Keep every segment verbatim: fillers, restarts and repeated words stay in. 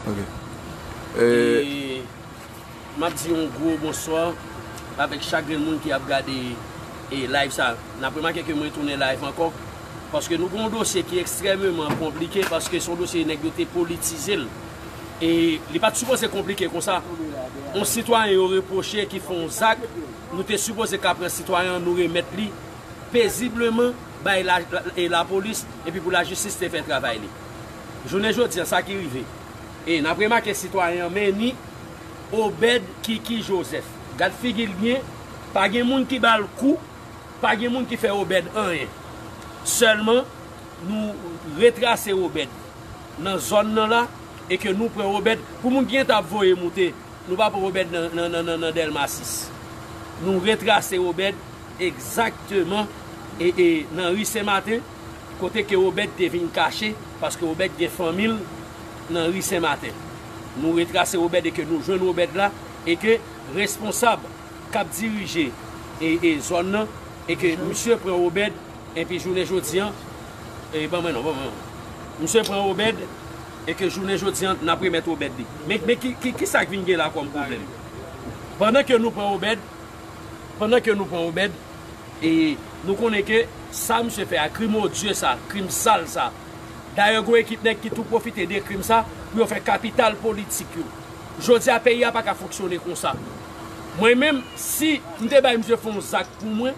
Ok. E m ap di yon gwo bonswa avèk chak grenn moun ki ap gade e live sa. N ap remake ke mwen tounen live ankò, paske nou gen yon dosye ki ekstrèmeman konplike, paske se yon dosye nèg yo te politize l. E li pa t sipoze konplike konsa. Yon sitwayen yo repwoche ki fè yon zak, nou te sipoze ka pran sitwayen an, nou remèt li pezibleman bay la, la, e lapolis, epi pou lajistis te fè travay li. Jounen jodi an, sa ki rive. E n ap remake sitwayen an, men ni Obed Kiki Joseph. Gad figi l byen, pa gen moun ki ba l kou, pa gen moun ki fè Obed anyen. Sèlman, nou retrase Obed nan zòn nan la, e ke nou pran Obed, pou moun ki gentan ap voye moute, nou pa pran Obed nan, nan, nan, nan, nan Dèlma sis. Nou retrase Obed egzakteman e, e nan ri Sen Maten, kote ke Obed te vin kache, paske Obed gen fanmi l nan ri Sen Maten. Nou retrase Obed e ke nou jwenn Obed la, e ke responsab k ap dirije e, e zòn nan, e ke misye pran Obed, epi jounen jodi an, e ban mwen non, ban mwen non. Misye pran Obed, e ke jounen jodi an, n ap remèt Obed li. Men, men ki, ki, ki sa k vin gen la kòm pwoblèm? Pandan ke nou pran Obed, pandan ke nou pran Obed, e nou konnen ke sa misye fè a, krim odye sa, krim sal sa. Dayè, gen ekip nèg ki tou pwofite de krim sa pou yo fè kapital politik yo. Jodi a, peyi a pa ka fonksyone konsa. Mwen menm, si m te bay misye fè yon zak pou mwen,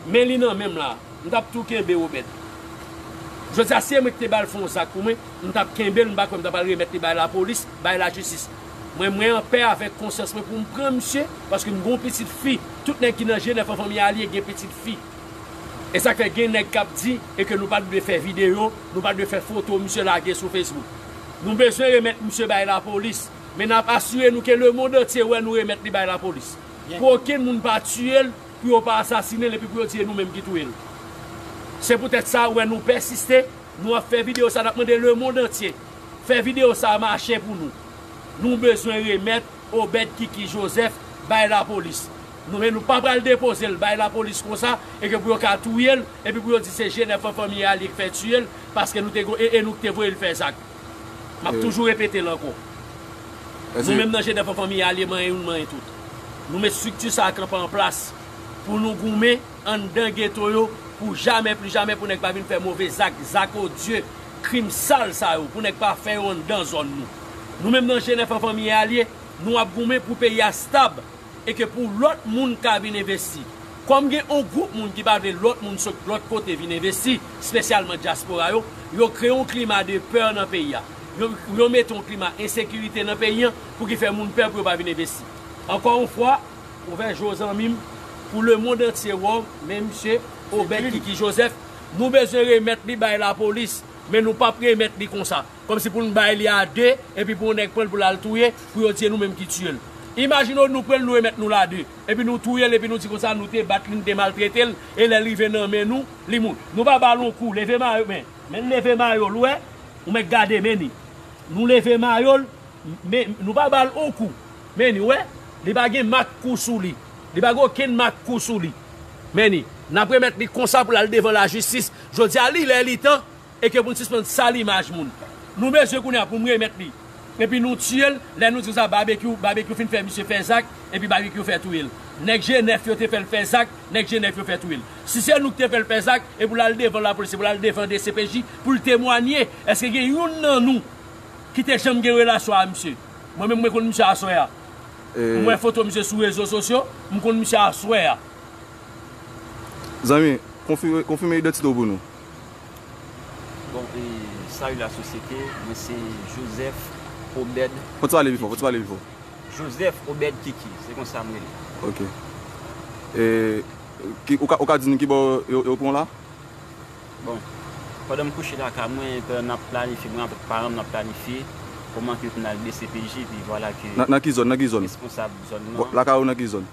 men li nan men m la, m t ap tou kenbe Obed. Jodi a, si e mwen ki te ba l fè yon zak pou mwen, m t ap kenbe l, m pa kwè m t ap al remèt li bay lapolis, bay lajistis. Mwen, mwen anpè avèk konsyans mwen pou m pran misye, paske m gen yon pitit fi. Tout nèg ki nan G nèf an Fanmi Alye gen pitit fi. E sa k fè gen nèg k ap di e ke nou pa t dwe fè videyo, nou pa t dwe fè foto misye lage sou Facebook. Nou bezwen remèt misye bay lapolis, men n ap asire nou ke lemonn antye wè nou remèt li bay lapolis. Pou okenn moun pa tiye l, pou yo pa asasinen l epi pou yo di e nou menm ki touye l. Se poutèt sa ou wè nou pèsiste, nou ap fè videyo sa, n ap mande lemonn antye fè videyo sa mache pou nou. Nou bezwen remèt Obed Kiki Joseph bay lapolis. Nou menm nou pa pral depoze l bay lapolis konsa e ke pou yo ka touye l epi pou yo di se G nèf an Fanmi Alye ki fè tiye l paske nou te go-, e, e nou ki te voye l fè zak. M ap toujou repete l ankò. Nou menm nan G nèf an Fanmi Alye, manyen youn, manyen tout. Nou met estrikti sa a kanpe an plas pou nou goumen anndan geto yo pou jamè, pli jamè pou nèg pa vin fè move zak, zak odye, krim sal sa yo, pou nèg pa fè yo anndan zòn nou. Nou menm nan G nèf an Fanmi Alye, nou ap goumen pou peyi a stab e ke pou lòt moun ka vin envesti. Kòm gen yon gwoup moun ki pa vle lòt moun sot lòt kote vin envesti, espesyalman dyaspora yo, yo kreye yon klima de pè nan peyi a. Yo, yo mete yon klima ensekirite nan peyi an pou ki fè moun pè pou yo pa vin envesti. Ankò yon fwa, ouvè je w zanmi m, pou lemonn antye wè w, men misye Obed Kiki Joseph, nou bezwen remèt li bay lapolis, men nou p ap remèt li konsa. Kòmsi pou n bay li a de, epi pou yon nèg pran l pou l al touye, pou yo di e nou menm ki tiye l. Imajine w nou pran l, nou remèt nou l a de, epi nou touye l, epi nou di konsa nou te bat li, nou te maltrete l, e lè l rive nan men nou, li mouri. Nou pa ba l yon kou, leve mayo, men, men leve mayo l, ou wè, ou mèt gade, men ni. Nou leve mayo l, men nou pa ba l yon kou, men ni, ou wè, li pa gen mak kou sou li, li pa gen okenn mak kou sou li. Men ni, n ap remèt li konsa pou l al devan lajistis. Jodi a, li lè, li tan, e ke pou n sispann sal imaj moun. Nou bezwen kounye a pou m remèt li. Epi nou tiye l, lè nou di sa, Babekyou, Babekyou fin fè misye fè zak, epi Babekyou fè touye l. Nèg G nèf yo te fè l fè zak, nèg G nèf yo fè touye l. Si se nou ki te fè l fè zak, e pou l al devan lapolis, e pou l al devan D C P J, pou l temwanye, èske gen youn nan nou ki te janm gen relasyon a misye? Mwen menm, mwen konn misye aswè a. M wè foto misye sou rezo sosyo, m konn misye aswè a. Zanmi, konfime, konfime idantite w pou nou. Bon, e, salut la société, mwen se Joseph Obed. Fò w pale pi fò, fò w pale pi fò. Joseph Obed Kiki, se konsa m rele. Ok. E, ki, ou ka, ou ka di nou ki bò yo, yo pran w la? Bon, pandan m kouche lakay mwen, pandan n ap planifye, mwen avèk paran m, n ap planifye kòman ke pou n al D C P J, epi vwala ke... Nan, nan ki zòn, nan ki zòn? Responsab zòn nan. Lakay ou nan ki zòn?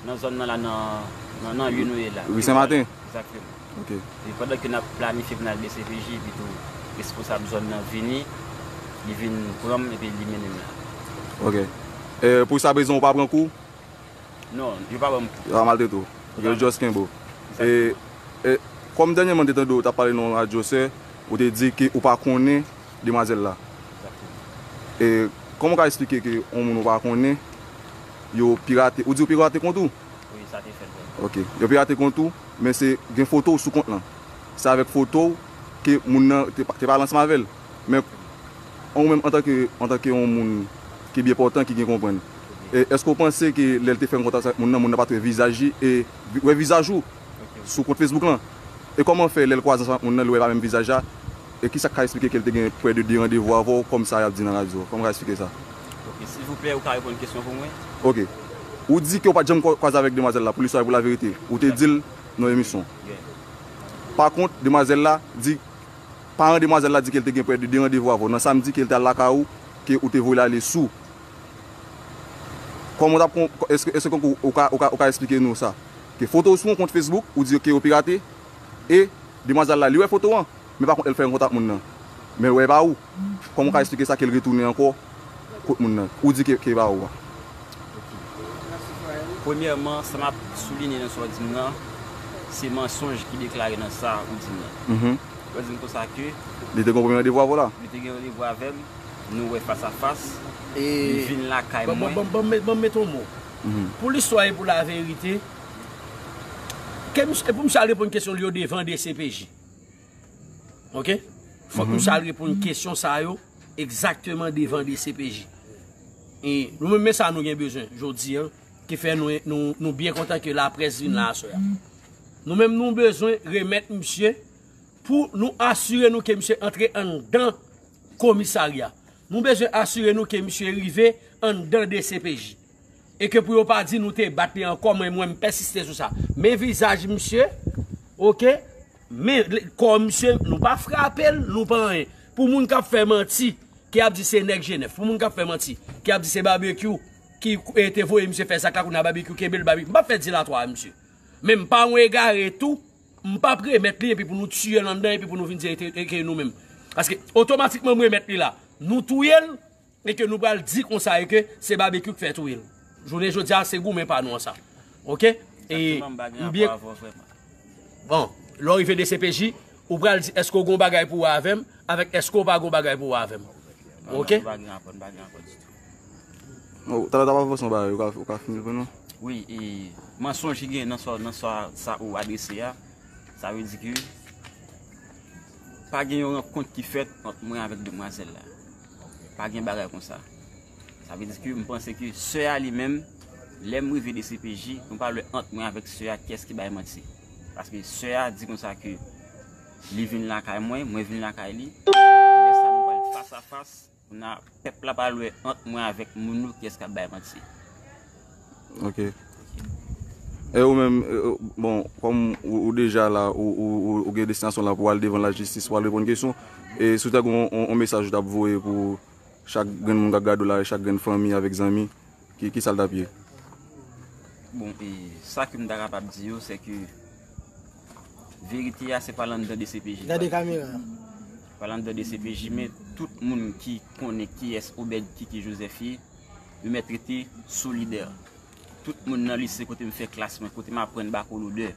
Nan zòn nan la, nan, nan, nan ri nou ye la. Ri Sen Maten? Egzakteman. Ok. E pandan ke n ap planifye pou n al D C P J, epi tou responsab zòn nan vini, li vin pran m epi li mennen m la. Ok. E, pou sa prezan ou pa pran kou? Non, yo pa ban m kou. Yo pa maltrete w. Ok, yo just kenbe w. Egzakteman. E, e, kòm dènyèman m te tande w t ap pale nan yon radyo, sè, ou te di ke ou pa konnen demwazèl la. Egzakteman. E kòman w ka eksplike ke yon moun ou pa konnen, yo pirate, ou di yo pirate kont ou? Wi, sa te fèt vre. Ok. Yo pirate kont ou, men se gen foto w sou kont lan. Se avèk foto w ke moun nan te, te pale ansanm avè l. Men ou menm antanke, antanke yon moun ki byen pòtan, ki gen konprann, e èske w panse ke lè l te fè yon kontak avèk moun nan, moun nan pa t wè vizaj li e wè vizaj ou sou kont Facebook lan? E kòman fè lè l kwaze ansanm ak moun nan, li wè pa menm vizaj la? E kisa k ka eksplike ke l te gen prè de de randevou avè w, kòm sa y ap di nan radyo? Kòman w ka eksplike sa? Ok, silvouplè, ou ka reponn kesyon pou mwen? Ok. Ou di ke w pa t janm kwa- kwaze avèk demwazèl la, pou listwa e pou laverite. Ou te di l nan emisyon. Yeah. Pa kont, demwazèl la di, paran demwazèl la di ke l te gen prè de de randevou avè w nan samdi, ke l te al lakay ou, ke ou te voye l ale sou. Kòman w t ap kon- èske, èske ou, ou ka, ou ka, ou ka eksplike nou sa? Ke foto w sou yon kont Facebook, ou di ke yo pirate, e demwazèl la, li wè foto an, men pa kont, lè l fè yon kontak moun nan, men l wè pa ou. Kòman w ka eksplike sa, ke l retounen ankò kot moun nan? Ou di ke, ke pa ou a. Premyèman, sa m ap soulinye nan sa w di m nan, se mansonj ki deklare nan sa ou di m nan. Mhm. Ou di m konsa ke li te gen yon premye randevou avè w la? Li te gen randevou avè m, nou wè fas a fas, li vin lakay mwen. Ban m met yon mo. Mhm. Pou listwa e pou laverite, ke misye, pou misye al reponn kesyon li yo devan D C P J. Ok? Fòk misye al reponn kesyon sa yo egzakteman devan D C P J. E nou menm, men sa nou gen bezwen jodi a, ki fè nou, nou, nou byen kontan ke laprès vin la aswè a. Nou menm, nou bezwen remèt misye pou nou asire nou ke misye antre anndan komisarya. Nou bezwen asire nou ke misye rive anndan D C P J. E ke pou yo pa di nou te bat li ankò, mwen, mwen, m pèsiste sou sa. Men vizaj misye, ok? Men kò misye, nou pa frape l, nou pa anyen. Pou moun k ap fè manti, ki ap di se nèg Jenèf, pou moun k ap fè manti, ki ap di se Babekyou ki, e, te voye misye fè zak la, kounye a Babekyou kenbe l, Babekyou. M p ap fè dilatwa a misye. Men m pa yon egare tou, m p ap remèt li epi pou nou tiye l anndan epi pou nou vin di e te, e ke nou menm. Paske otomatikman m remèt li la, nou touye l, e ke nou pral di konsa e ke se Babekyou k fè touye l. Jounen jodi a, se goumen pa nou an sa. Ok? E m byen. Bon, lè w rive D C P J, ou pral di èske w gen yon bagay pou w wè avè m, avèk èske w pa gen yon bagay pou w wè avè m. Ok? Non, talè w t ap avanse yon bagay, ou ka, ou ka fini pou nou? Wi, e mansonj ki gen nan sa, nan sa, sa ou adrese a, sa vle di ke pa gen yon rankont ki fèt ant mwen avèk demwazèl la. Pa gen bagay konsa. Sa vle di ke m panse ke sè a li menm, lè m rive D C P J, nou pral wè ant mwen avèk sè a kiyès ki bay manti. Paske sè a di konsa ke li vin lakay mwen, mwen vin lakay li. Lè sa nou pral fas a fas, kounye a pèp la pral wè ant mwen avèk moun yo kiyès k ap bay manti. Ok. E ou menm, e, e, bon, kòm ou, ou deja la, ou, ou, ou, ou gen destinasyon la pou al devan lajistis, pou al reponn kesyon, e si w ta gen yon, yon, yon mesaj ou t ap voye pou chak grenn moun k ap gade w la, e chak grenn fanmi avèk zanmi, ki, ki sa l t ap ye? Bon, e sa ke m ta kapab di yo, se ke verite a, se pa l anndan D C P J. Gade kamera. Pa l anndan D C P J, men tout moun ki konnen kiyès Obed Kiki Joseph ye, yo mèt rete solidè. Tout moun nan lise kote m fè klas mwen, kote m aprann bakolodè.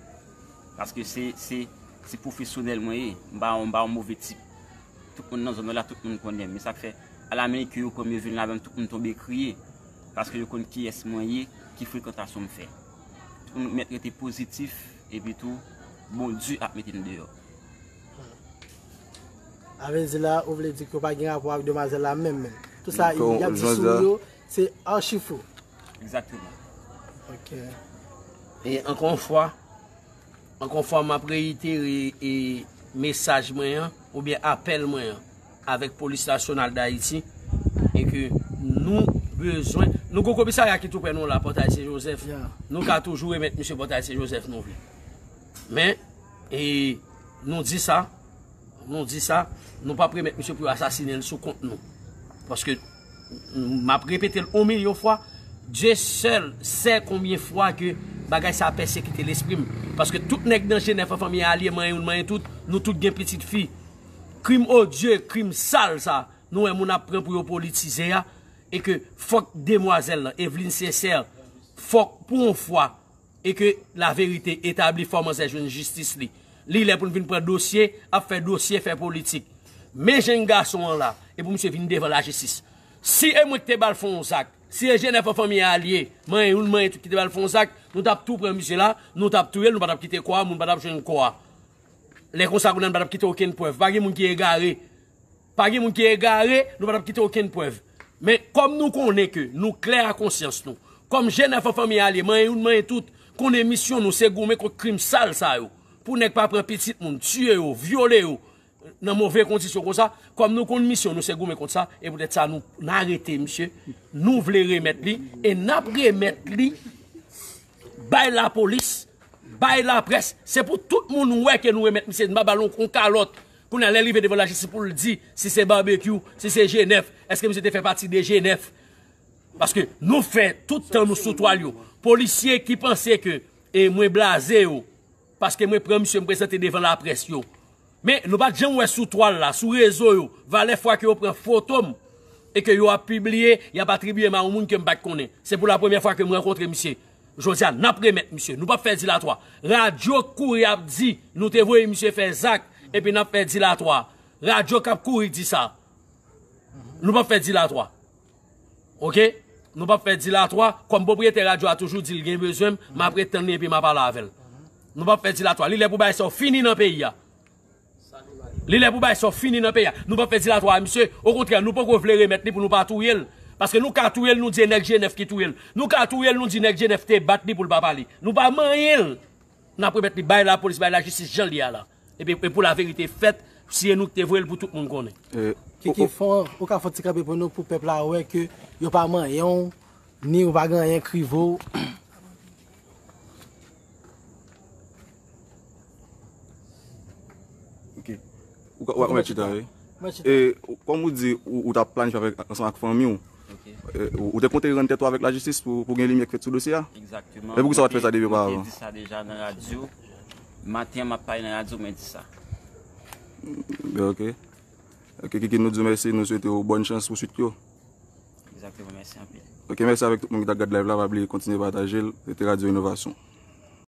Paske se, se, se pwofesyonèl mwen ye. M pa yon, m pa yon move tip. Tout moun nan zòn nan la, tout moun konnen m. Men sa k fè, alamenike yo pran m, yo vin ladan m, tout moun tonbe kriye. Paske yo konn kiyès mwen ye, ki frekantasyon m fè. Tout moun mèt rete pozitif, epi tou, Bondye ap mete n deyò. Sa vle di la, ou vle di ke w pa gen rapò ak demwazèl la menm, menm. Tout sa y ap di sou ou yo, se achi fo. Egzakteman. Ok. E ankò yon fwa, ankò yon fwa, m ap reyitere e mesaj mwen an, oubyen apèl mwen an, avèk Polis Nasyonal d Ayiti, e ke nou bezwen, nou gon komisarya ki tou prè nou la, Pòtay Sen Jozèf, nou ka toujou remèt misye Pòtay Sen Jozèf nou vle. Men, e nou di sa, nou di sa, nou p ap remèt misye pou yo asasinen l sou kont nou. Paske, m ap repete l yon milyon fwa, Dieu seul sait combien fois que bagay sa a pèsekite lespri m. Paske tout nèg nan Jenèf an, fanmi a, alye m an, youn m an, tout, nou tout gen pitit fi. Krim odye, krim sal sa, nou wè moun ap pran pou yo politize a, e ke fòk demwazèl lan, Evelyne Sincère, fòk pou yon fwa, e ke laverite etabli, fò manzè jwenn jistis li. Li lè pou n vin pran dosye, ap fè dosye, fè politik. Men jèn gason an la, e pou misye vin devan lajistis. Si e mwen ki te ba l fè yon zak, si e Jenèf an fanmi a li ye, manyen youn, manyen tout ki te ba l fè yon zak, nou t ap tou pran misye la, nou t ap touye l, nou pa t ap kite kò a, moun pa t ap jwenn kò a. Lè konsa, kounye a nou pa t ap kite okenn prèv. Pa gen moun ki egare. Pa gen moun ki egare, nou pa t ap kite okenn prèv. Men, kòm nou konnen ke nou klè a konsyans nou, kòm Jenèf an fanmi a li ye, manyen youn, manyen tout, konnen misyon nou se goumen kont krim sal sa yo. Pou nèg pa pran pitit moun, tiye yo, vyole yo, nan move kondisyon konsa, kòm nou konn misyon nou se goumen kont sa, e poutèt sa nou, n arete misye, nou vle remèt li, e n ap remèt li bay lapolis, bay laprès. Se pou tout moun wè ke nou remèt misye, n pa ba l yon, yon kalòt. Kounye a, lè l rive devan lajistis pou l di si se Babekyou, si se Jenèf, èske misye te fè pati de Jenèf? Paske nou fè tout tan nou sou twal yo. Polisye ki panse ke, e, mwen blaze yo, paske mwen pran misye, m prezante devan laprès yo. Men, nou pa t janm wè sou twal la, sou rezo yo, valè fwa ke yo pran foto m, e ke yo ap pibliye, y ap atribiye m a yon moun ke m pa t konnen. Se pou la premyè fwa ke m rankontre misye. Jodi a, n ap remèt misye. Nou p ap fè dilatwa. Radyo k kouri ap di, nou te voye misye fè zak, epi n ap fè dilatwa. Radyo k ap kouri di sa. Nou p ap fè dilatwa. Oke? Nou p ap fè dilatwa. Kòm pwopriyetè radyo a toujou di l gen bezwen m, m ap ret tann li epi m a pale avè l. Nou p ap fè dilatwa. Li lè pou bagay sa yo fini nan peyi a. Li lè pou bagay sa yo fini nan peyi a. Nou p ap fè dilatwa a misye. Okontrè, nou poko vle remèt li pou nou pa touye l. Paske nou ka touye l, nou di e nèg Jenèf ki touye l. Nou ka touye l, nou di nèg Jenèf te bat li pou l pa pale. Nou pa manyen l. N ap remèt li bay lapolis, bay lajistis jan l ye a la. Epi, e pou laverite fèt, si e nou ki te voye l pou tout moun konnen. E, Kiki, o, o, fon, ou ka fè yon ti kanpe pou nou, pou pèp la wè ke yo pa manyen w, ni ou pa gen anyen k rive w. Ok. Ou ka, ou ka mèt chita, wi. Mèt chita. E, kòm ou di, ou, ou t ap planifye avèk, ansanm ak fanmi w. Ok. E, ou, ou te konte rann tèt ou avèk lajistis pou, pou gen limyè k fèt sou dosye a? Egzakteman. Men poukisa w pa t fè sa depi oparavan? Mwen te di sa deja nan radyo. Maten an, m ap pale nan radyo, mwen di sa. Ben, ok. Ok, Kiki, nou di w mèsi, nou swete w bòn chans pou swit yo. Egzakteman, mèsi anpil. Ok, mèsi avèk tout moun ki t ap gad live la, pa bliye kontinye pataje l. Se te Radyo Inovasyon.